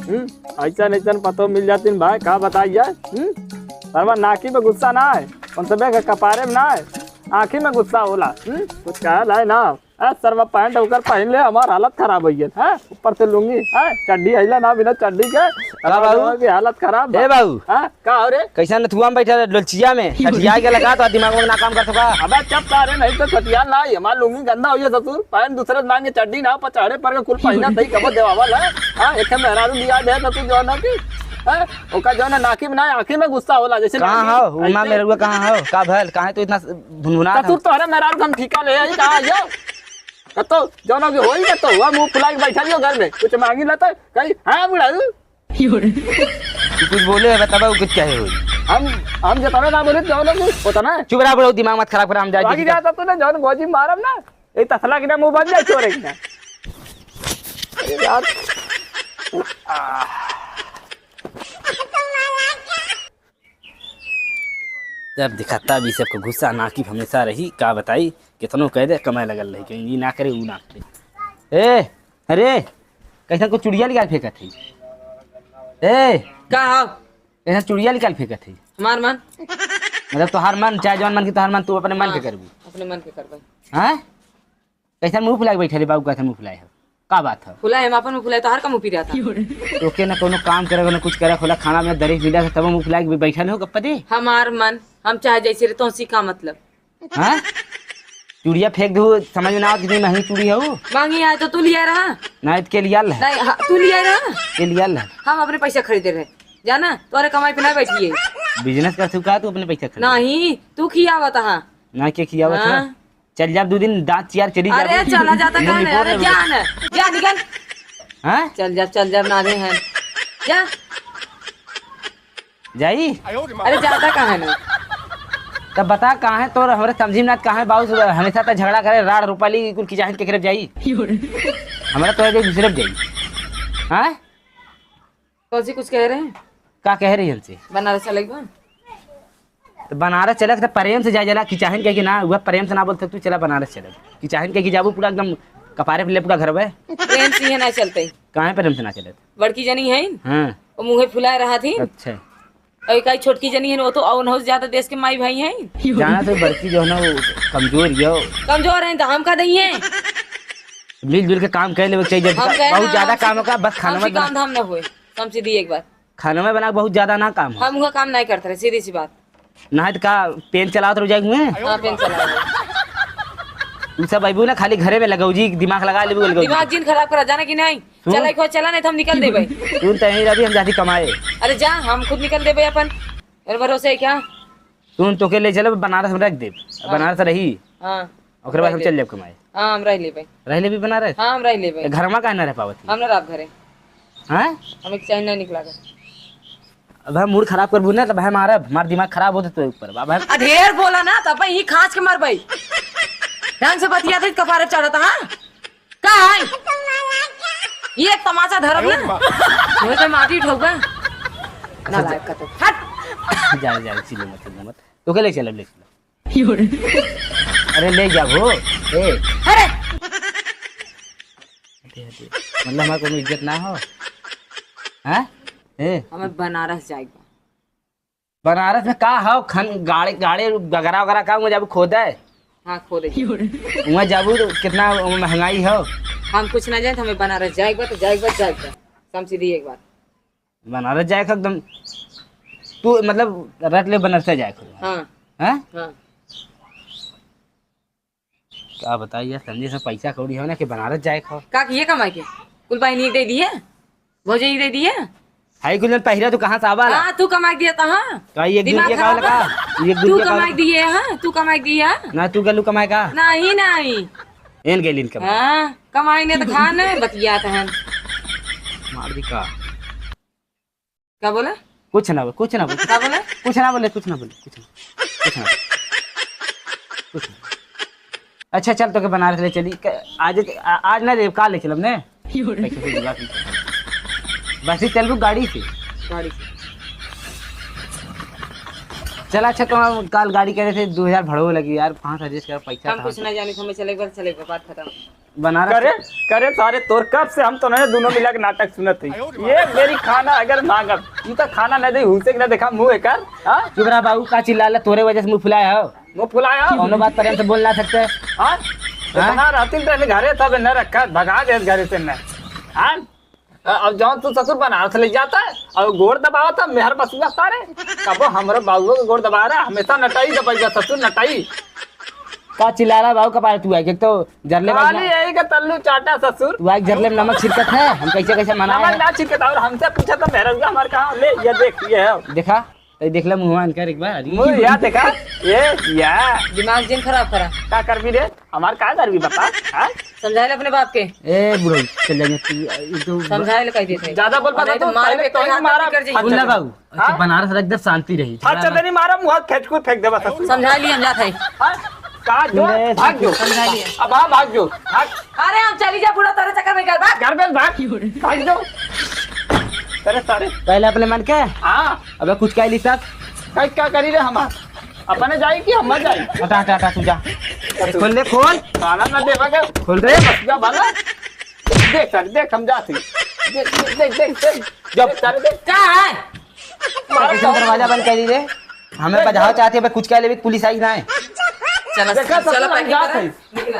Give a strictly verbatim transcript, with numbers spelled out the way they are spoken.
हम्म, अइसन अइसन पतो मिल जातिन भाई, का बताई जाए। हम्म, सरवा नाकी में गुस्सा ना है, उन सबे के कपारे में ना है, आँखी में गुस्सा होला। हम्म, कुछ कहल है ना। ए, सरवा पैंट ओकर पहिन ले, हमार हालत खराब होइ गइल। हैं? ऊपर से लुंगी, हैं? चड्डी अइला ना बिना चड्डी के, का बाबू? हमार भी हालत खराब बा। ए बाबू। हैं? का हो रे? कैसन नथुआ में बैठा रहे, डोलचिया में? सठिया के लगा तो दिमाग में ना काम करत होगा। अबे चुप कर रे, नहीं तो सठिया ना, हमार लुंगी गंदा होइ गया ससुर, पैंट दूसरे मांगे चड्डी ना, पचाड़े पर के कुल पहिना तई कबो देवावल है। हाँ, एक मेहरारू लिया दे तो तू जो ना की, हैं? ओका जो ना नाकी में ना, आँखी में गुस्सा होला, जैसे कहाँ नाकी हो? उमा ऐसे मेहरुआ कहाँ हो? का भल? काहे तू इतना भुनभुना ससुर, तोहरे मेहरारू के हम ठीका ले आई, कहाँ आइयो? कतो, जौनो के होई कतो, वह मुंह फुला के बैठा लियो घर में, कुछ मांगी ला तो कही, "हाँ बुढ़ाऊ।" तू कुछ बोले है, बताबा, वो कुछ कहे होई। हम, हम जतने ना बोले, जौनो के होता ना। चुप रहा बुढ़ाऊ, दिमाग मत खराब करा, हम जाए बाकी जी। जाता तूने जौन गोजी मारब ना, ये तसला की ना मुंह बन जाए चोर एक ना। अरे यार। जब दिखाता भी सबको गुस्सा, नाकी हमेशा रही, का बताई, कितनो कह दे, कमाए लगल रही, कहीं ई ना करे, ऊ ना करे। ए, अरे, कैसन को चुड़िया निकाल फेंकत है? ए, का हो? कैसन चुड़िया निकाल फेंकत है? हमार मन। मतलब तोहार मन, चाहे जौन मन की तोहार मन, तू अपने मन के हाँ, करबू। अपने मन के करबे। हाँ? कैसन मुंह फुलाए बैठे रे बाबू, कैसन मुंह फुलाए हो? का बात है? फुलाए, हम अपन मुंह फुलाए, तोहार का मुंह पिरात है? तोके ना कोनो काम करे, ना कुछ करे, खोला खाना में दरिस मिला से तब मुंह फुलाए के बैठल हो गप्पा दे। हमार मन, हम चाहे जैसे रहे, तोहसे का मतलब? हाँ? चुड़िया फेंक दू, समझ में ना आवत कितनी महंगी चूड़ी है वो। महंगी है तो तू लिया रहा। ना, इतके लिया ले। नहीं, हाँ, तू लिया रहा। के लिया ले। हम अपने पैसा खरीदे रहे, जाना, तोरे कमाई पे ना बैठी है। बिजनेस कर तू का, तू अपने पैसा खरीद। नहीं, तू खियावत हा। ना, के खियावत है? हाँ। चल जा, दो दिन दांत चियार चली जा। अरे, चला जाता कहाँ है? अरे, जा ना, जा, निकल। हाँ? चल जा, चल जा, ना रे हैं। जा। जाई? अरे, जाता कहाँ है ना? तब बता, कहाँ है तोर, हमरे समझी में ना, कहाँ है बाबू, हमेशा तो झगड़ा करे, राड़ रूपाली, कुल की चाहिन के करे जाई? हमरा तो है जो दूसरे पे जाई। हाँ? कौन सी कुछ कह रहे हैं? का कह रही हमसे? बनारस चलेक बा? तो बनारस चलेक तो प्रेम से जाए जाला, कि चाहिन कह के ना, वह प्रेम से ना बोल सकतू, चला बनारस चलेक। कि चाहिन कह के जाबू पूरा एकदम कपारे पे ले पूरा घर में। प्रेम से ये ना चलते। काहे प्रेम से ना चलत? बड़की जनी है। हाँ। वो मुँहे फुलाए रहा थी। अच्छा। और काई छोटकी जनी है, वो तो और उनहु से ज्यादा देश के माई भाई हैं। जाना तो बड़की जो है ना, वो कमजोर यो। कमजोर हैं तो हम का दई हैं? मिलजुल के काम कर लेवे के चाहिए। हम कहे बहुत ना, ज्यादा हमसे काम होगा, बस खाना हमसे मत बना। काम धाम ना होए। हम सीधी एक बात। खाना में बना बहुत ज्यादा ना काम हो। हम वो काम नहीं करते रहे, सीधी सी बात। ना है तो का पेन चलावत रह जाए हुए? हाँ, पेन चलावत। तू सब अइबू ना, खाली घरे में लगाऊ जी, दिमाग लगा लेबू, लगाऊ जी। दिमाग जिन खराब करा, जाना कि नहीं? सुन। चला, एक बार चला, नहीं तो हम निकल देबे। तू तो यहीं रह, हम जाती कमाए। अरे जा, हम खुद निकल देबे अपन। अरे भरोसे है क्या? सुन, तोके ले चलब बनारस में रख देब। हाँ। बनारस रही। हाँ। ओकरे बाद हम रह चल लेब। जाब कमाए। हाँ, हम रह लेबे। रह लेबी बनारस? हाँ, हम रह लेबे। ए, घर में काहे ना रह पावत ही? हम ना रहब घरे। हाँ? हमें चाहे नहीं निकला कर। अब हम मूड खराब करबू ना, तब हम मारब, हमार दिमाग खराब होते तो ऊपर। अब हम आ, ढेर बोला ना, तब ही खांच के मरबे। ढंग से बतिया तो कपारे चढ़ता, हाँ? का है? ये एक तमाचा धरब ना। मुँह पे माटी ठोकबे। ना अच्छा, लायक का तो। हट। जा, जा, चिल्ला मत, चिल्ला मत। तोके ले चलब, ले चलब। अरे ले जाबो। ए। अरे। हटे, हटे। मतलब हमार कोनो इज्जत ना हो? हाँ? ए। हमें बनारस जाए बा। बनारस में का हो? खन-, गाड़े, गाड़े, गगरा वगैरह का, उहाँ जाबू खोदे? हाँ, खोदे। उहाँ जाबू तो कितना महंगाई हो? हम कुछ ना जाने, हमें बनारस जाए बा, तो जाए बा, जाए बा। समझी दी एक बात। बनारस जाए के एकदम, तू मतलब रट ले बनारस जाए के। हाँ। हैं? हाँ। का बताई यार, समझे से पैसा कौड़ी हो ना कि बनारस जाए के। का किए कमाई के? कुल बहिनी दे दिए, भौजाई दे दिए। हाई कुल जन पहिरा तू कहाँ से आवाला? हाँ, तू कमाई दिया था, हाँ। का ये एक दिमाग दूरिया का खराब वाला है। का? ये एक तू दूरिया का कमाई वाला? दिए, हाँ, तू कमाई दिया। ना तू गलू कमाए का? नहीं, नहीं। एन गइल इनका। हाँ, कमाई ने तो खान बतियात हन। मार दी का? का बोला? कुछ ना बोल, कुछ ना बोल। का बोला? कुछ ना बोले, कुछ ना बोले, कुछ ना, कुछ ना, कुछ ना। अच्छा चल, तोके बनारस ले चली। क-, आज, आ-, आज ना रे, काल ले चलब ने। पैसे से जुगाड़ की। बस ही चलबू गाड़ी से। गाड़ी से। चला अच्छा, तो हम काल गाड़ी करे थे, दो हजार भड़ो लगी यार, पाँच हजार का पैसा हम था। कुछ ना जाने, हमें चले एक बार, चले एक बार, बात खत्म। बनारस करे, करे सारे तोर, कब से हम तो नहीं दोनों मिला के नाटक सुनत है। ये मेरी खाना अगर मांगब, तू तो खाना नहीं दे, हुसे के ना देखा मुंह एकर, हाँ? चुप रहा बाबू, का चिल्ला ले, तोरे वजह से मुंह फुलाया हो। मुंह फुलाया हो? कौनो बात प्रेम से बोल ना सकते। हाँ? हाँ? इतना रहती तो घरे तब न रखा, भगा दे घरे से न। हाँ? अ-, अब जौन तू ससुर बनारस ले जाता है और गोड़ दबावा था मेहर बसुआ सारे, कबो हमरो बाबुओ के गोड़ दबा रहा, हमेशा नटाई दबाई जा ससुर, नटाई। का चिल्ला रहा बाबू कपार तू आके, एक तो जरले खाली बाबू। यही के तल्लू चाटा ससुर। तू आके जरले में नमक छिड़कत है, हम कैसे कैसे मनाए नमक हैं? ना छिड़कत और हमसे पूछा तो मेहर हुआ हमारे कहाँ ले, ये देख, ये है। देखा, तो देख ले मुँह मान कर एक बार। मुँह या देखा, ये या। दिमाग जिन खराब करा। का करबी रे? हमार का करबी बता? हाँ? समझा ले अपने बाप के। ए बुढ़ऊ, चल जाइए तू, ये तो समझा ले कह देते। ज्यादा बोल पाता नहीं तो तो मार पहले के तो ही कहीं मारा। हाथ कर जाइए। बोल ना बाबू, अच्छा, हाँ? बनारस रख दे, शांति रही। अच्छा, तेरी मारा मुँह खेच को फेंक दे बस। समझा लिए हम जात है। हाँ? का जो? ले, भाग जो। समझा लिए। अब हाँ, भाग जो। भाग। अरे हम चली जा, बूढ़ा तेरे चक्कर में घर भाग। घर में भाग। भाग जो। तेरे सारे। पहले अपने मन के। हाँ। अबे कुछ कह ली तब। कहीं का करी रे हमार? अपने जाई कि हम जाई? हटा, हटा, हटा, तू जा। खोल ले, खोल। ताला ना देवा के। खोल रे। बस जा बाला। देख सर, देख हम जाते। देख, देख, देख, देख, देख। जब सर देख। का है? मारो कैसे दरवाजा बंद कर दी रे? हमें देख, बजाओ देख। चाहते हैं, कुछ कह ले भी पुलिस आई ना है। चला, देखा, सब चला, लोग packing जात करा। है। निकला।